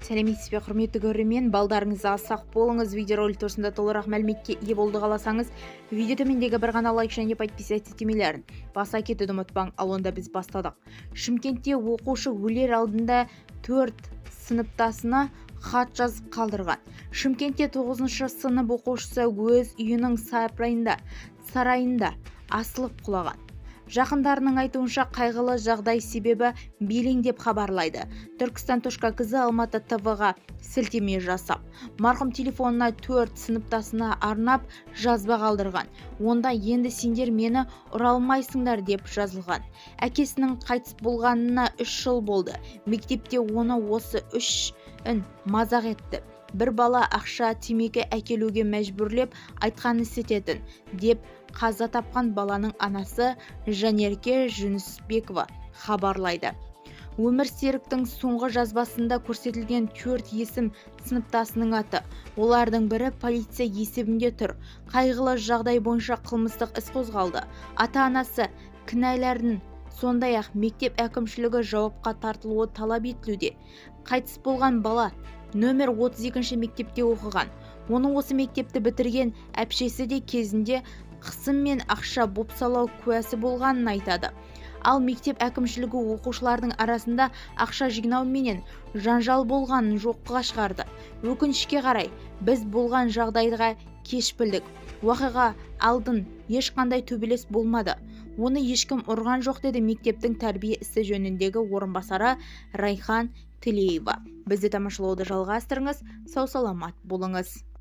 Сәлеметсіз бе, құрметті көрермен! Балдарыңызға сақ болыңыз. Видеоролик турасында толығырақ мәліметке ие болуды қаласаңыз, видео төмендегі бір ғана лайк және подписаться түймелерін баса кетуді ұмытпаң. Ал онда біз бастадық. Шымкентте оқушы өлер алдында төрт сыныптасына хат жазып қалдырған. Шымкентте 9 сынып оқушысы өз үйінің сарайында асылып құлаған. Жақындарының айтуынша, қайғылы жағдай себебі белең деп хабарлайды Түркістан.кз Алматы ТВ-ға сілтеме жасап. Марқұм телефонына төрт сыныптасына арнап жазба қалдырған. Онда «Енді сендер мені ұра алмайсыңдар» деп жазылған. Әкесінің қайтыс болғанына 3 жыл болды. Мектепте оны осы үшін мазақ етті. Бір бала ақша, темекі әкелуге мәжбүрлеп, айтқанын істететін, деп қаза тапқан баланың анасы Жанерке Жүнісбекова хабарлайды. Өмірсеріктің соңғы жазбасында көрсетілген төрт есім сыныптасының аты. Олардың бірі полиция есебінде тұр. Қайғылы жағдай бойынша қылмыстық іс қозғалды. Ата-анасы кінәлілердің, сондай-ақ мектеп әкімшілігі жауапқа тартылуы талап етілуде. Қайтыс болған бала нөмір 32 мектепте оқыған. Оны осы мектепті бітірген әпшесі де кезінде қысым мен ақша бопсалау куәсі болғанын айтады. Ал мектеп әкімшілігі оқушылардың арасында ақша жинау менен жанжал болғанын жоққа шығарды. Өкінішке қарай, біз болған жағдайға кеш білдік. Уақиға алдын ешқандай төбелес болмады, оны ешкім ұрған жоқ, деді мектептің тәрбие ісі жөніндегі орынбасары Райхан Тілеева. Бізді тамашалауды жалғастырыңыз. Сау саламат болыңыз.